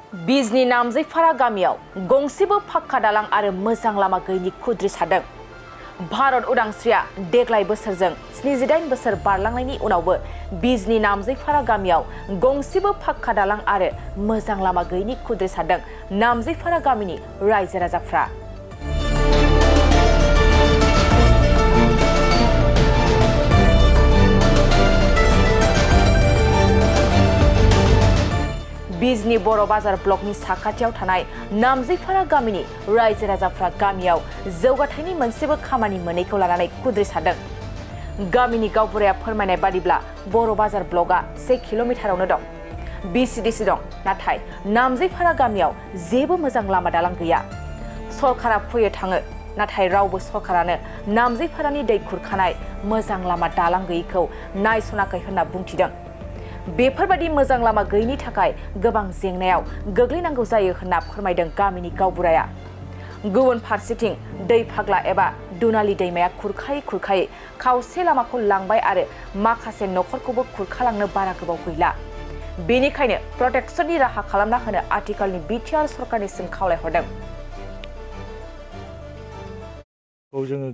बिजनी नामजैफारा गामियाव गंसेबो फाक्का दालां आरो मोजां लामा गैयिनि खुद्रि सादों। भारत उदांस्रिया देग्लाय बोसोरजों 78 बोसोर बारलांनायनि उनावबो बिजनी नामजैफारा गामियाव गंसेबो फाक्का दालां आरो मोजां लामा गैयिनि खुद्रि सादों नामजैफारा गामिनि रायजो राजाफ्रा। बिजनी बर'ब ब्लकनि साखाथियाव थानाय नामजैफारा गामिनि रायजो राजाफ्रा गामियाव जौगाथायनि मोनसेबो खामानि मोनैखौ लानानै खुद्रि सादों। गामिनि गावबुराया फोरमायनाय बादिब्ला बर'ब ब्लकआ 1 किल'मिटारावनो दं। बिसिडिसि दं, नाथाय नामजैफारा गामियाव जेबो मोजां लामा दालां गैया। सरकारा फैयो थाङो, नाथाय रावबो सरकारानो नामजैफारानि दै खुरखानाय मोजां लामा दालां गैयिखौ नायसनाखै होनना बुंथिदों। बेफोरबादि मोजां लामा गैयिनि थाखाय गोबां जेंनायाव गोग्लैनांगौ जायो होनना फोरमायदों गामिनि गावबुराया। गुबुन फारसेथिं दै फाग्ला एबा दुनालि दैमाया खुरखायै खुरखायै खावसे लामाखौ लांबाय आरो माखासे नखरखौबो खुरखालांनो बारा गोबाव गैला। बेनिखायनो प्रटेक्शननि राहा खालामना होनो आथिखालनि बिटिआर सरकारनिसिम खावलायहरदों। जोङो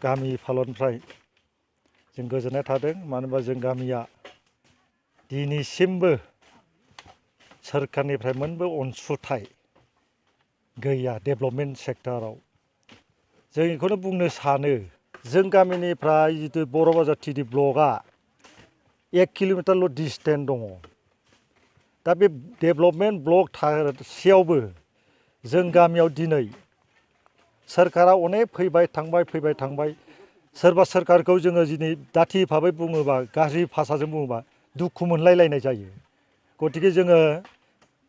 गामि फालनिफ्राय जों गोजोननाय थादों, मानो होनबा जों गामिया दिनैसिमबो सोरखारनिफ्राय मोनबो अनसुंथाइ गैया डेभेलपमेन्ट सेक्टराव। जों बेखौनो बुंनो सानो, जों गामिनिफ्राय जितु बर'ब टिडि ब्लकआ 1 किल'मिटारल' डिसटेन्स दङ। दा बे डेभेलपमेन्ट ब्लक थासेयावबो जों गामियाव दिनै सोरखारा अनेक फैबाय थांबाय। सोरबा सोरखारखौ जोङो दिनै दाथि भाबै बुङोबा, गाज्रि भाषाजों बुङोबा दुखु मोनलायलायनाय जायो। गतिके जोङो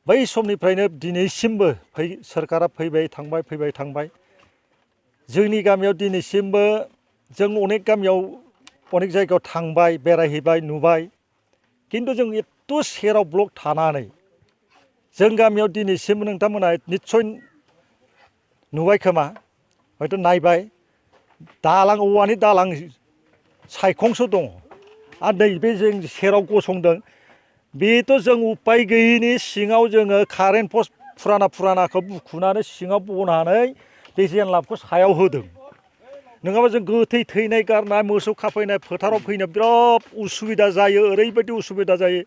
बै समनिफ्रायनो दिनैसिमबो सोरखारा फैबाय थांबाय। जोंनि गामियाव दिनैसिमबो जों अनेक गामियाव अनेक जायगायाव थांबाय, बेरायहैबाय, नुबाय। खिन्थु जों एथ' सेराव ब्लक थानानै जों गामियाव दिनैसिम नोंथांमोना निस्सय नुबाय खोमा, हयथ' नायबाय, दालां औवानि दालां सायखंसो दङ। आरो नैबे जों सेराव गसंदों, बेथ' जों उपाय गैयिनि सिङाव जोङो कारेन्ट पस्ट फुरानाखौ बुखुनानै सिङाव बनानै बे जेनलाबखौ सायाव होदों। नङाबा जों गोथै थैनाय गारनाय, मोसौ खाफैनाय, फोथाराव फैनो बिराद उसुबिदा जायो। ओरैबायदि उसुबिदा जायो,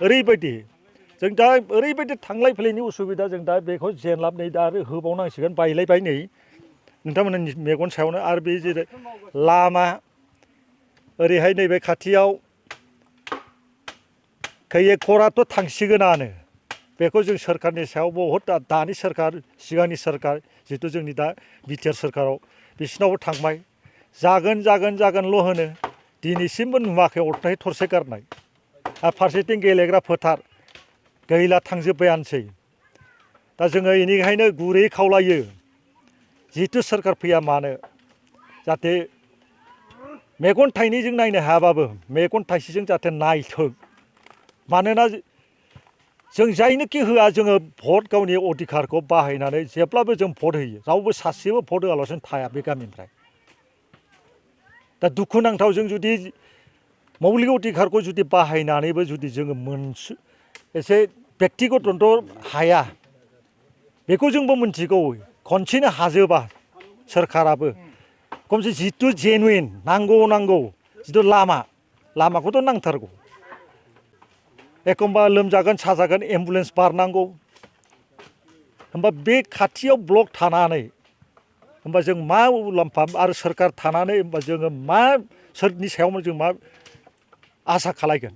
ओरैबायदि जों दा ओरैबायदि थांलाय फैलायनि उसुबिदा। जों दा बेखौ जेनलाब नै दा आरो होबावनांसिगोन, बायलायबाय नै नोंथांमोननि मेगन सायावनो। आरो बे जेरै लामा ओरैहाय नैबे खाथियाव खैयेकराथ' थांसिगोनानो। बेखौ जों सोरखारनि सायाव बहुद दानि सोरखार, सिगांनि सोरखार, जितु जोंनि दा बिटिआर सोरखाराव बिसिनावबो थांबाय। जागोनल' होनो, दिनैसिमबो नुवाखै अन्थाइ थरसे गारनाय। आरो फारसेथिं गेलेग्रा फोथार गैला, थांजोब्बायानोसै। दा जोङो बेनिखायनो गुरैयै खावलायो, जिथु सोरखार फैया मानो, जाहाथे मेगन थाइनैजों नायनो हायाबाबो मेगन थाइसेजों जाहाथे नायथों। मानोना जों जायनोखि होआ, जोङो भट गावनि अधिकारखौ बाहायनानै जेब्लाबो जों भट होयो। रावबो सासेबो भट होआलासिनो थाया बे गामिनिफ्राय। दा दुखुनांथाव, जों जुदि मौलिक अधिकारखौ जुदि बाहायनानैबो जुदि जोङो एसे बेक्तिगतथ' हाया, बेखौ जोंबो मिथिगौ। खनसेनो हाजोबा सोरखाराबो। खमसे जिथु जेनुइन नांगौ जिथु लामाखौथ' नांथारगौ। एखमबा लोमजागोन साजागोन एम्बुलेन्स बारनांगौ। होमबा बे खाथियाव ब्लक थानानै होमबा जों मा मुलाम्फा, आरो सोरखार थानानै होमबा जोङो मा सोरनि सायाव जों मा आसा खालायगोन।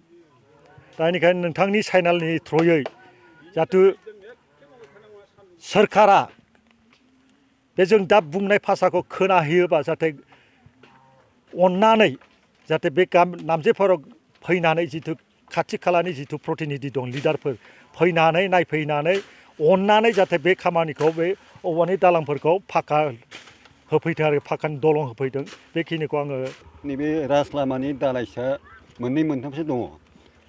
दा बेनिखायनो नोंथांनि चेनेलनि थ्रुयै जाहाथे सोरखारा बे जों दा बुंनाय भाषाखौ खोनाहोयोबा, जाहाथे अननानै जाहाथे बे नामजैफाराव फैनानै जिथु खाथि खालानि जिथु प्रतिनिधि दं, लिडारफोर फैनानै नायफैनानै अननानै जाहाथे बे खामानिखौ, बे औवानि दालांफोरखौ फाक्का होफैदों आरो फाक्कानि दलं होफैदों। बेखिनिखौ आङो नैबे राज लामानि दालाइसा मोननै मोनथामसो दङ।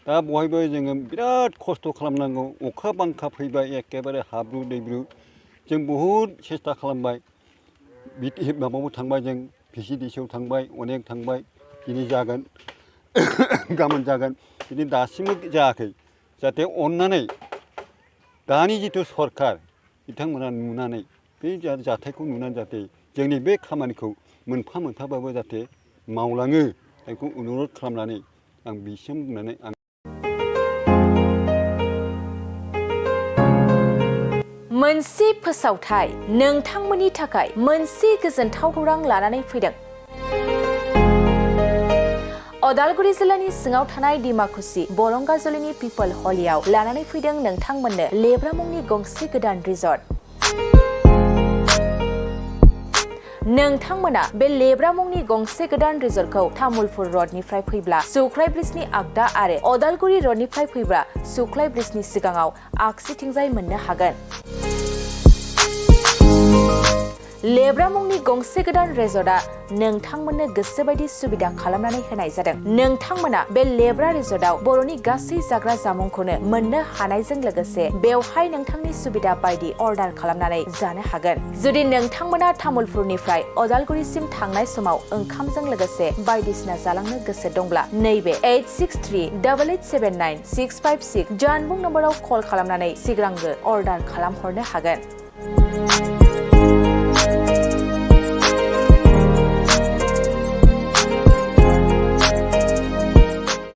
दा बहायबो जोङो बिराद खस्थ' खालामनांगौ। अखा बांखा फैबा एखेबारे हाब्रु दैब्रु। जों बहुद सेस्था खालामबाय, माबायावबो थांबाय, जों भिसिडिसिआव थांबाय, अनेक थांबाय। दिनै जागोन, गाबोन जागोन, बिदि दासिमबो जायाखै। जाहाथे अननानै दानि जिथु सरकार बिथांमोना नुनानै बे जाथायखौ नुनानै जाहाथे जोंनि बे खामानिखौ मोनफा मोनफाबाबो जाहाथे मावलाङो बेखौ अनुरद खालामनानै आं बिसिम बुंनानै आं मोनसे फोसावथाय नोंथांमोननि थाखाय मोनसे गोजोनथाव खौरां लानानै फैदों। अदालगुरि जिल्लानि सिङाव थानाय डिमाकुसि बरंगाजुलिनि पिपल हलियाव लानानै फैदों नोंथांमोननो लेब्रा मुंनि गंसे गोदान रिजर्ट। नोंथांमोना बे लेब्रा मुंनि गंसे गोदान रिजर्टखौ तामुलपुर रडनिफ्राय फैब्ला सुख्लाय ब्रिजनि आगदा आरो अदालगुरि रडनिफ्राय फैब्ला सुख्लाय ब्रिजनि सिगाङाव आगसिथिंजाय मोननो हागोन। लेब्रा मुंनि गंसे गोदान रिजर्टआ नोंथांमोननो गोसोबायदि सुबिदा खालामनानै होनाय जादों। नोंथांमोना बे लेब्रा रिजर्टआव बर'नि गासै जाग्रा जामुंखौनो मोननो हानायजों लोगोसे बेवहाय नोंथांनि सुबिदा बायदि अर्डार खालामनानै जानो हागोन। जुदि नोंथांमोना तामुलपुरनिफ्राय अदालगुरिसिम थांनाय समाव ओंखामजों लोगोसे बायदिसिना जालांनो गोसो दंब्ला नैबे 8638879656 जानबुं नम्बराव कल खालामनानै सिगांग्रो अर्डार खालामहरनो हागोन।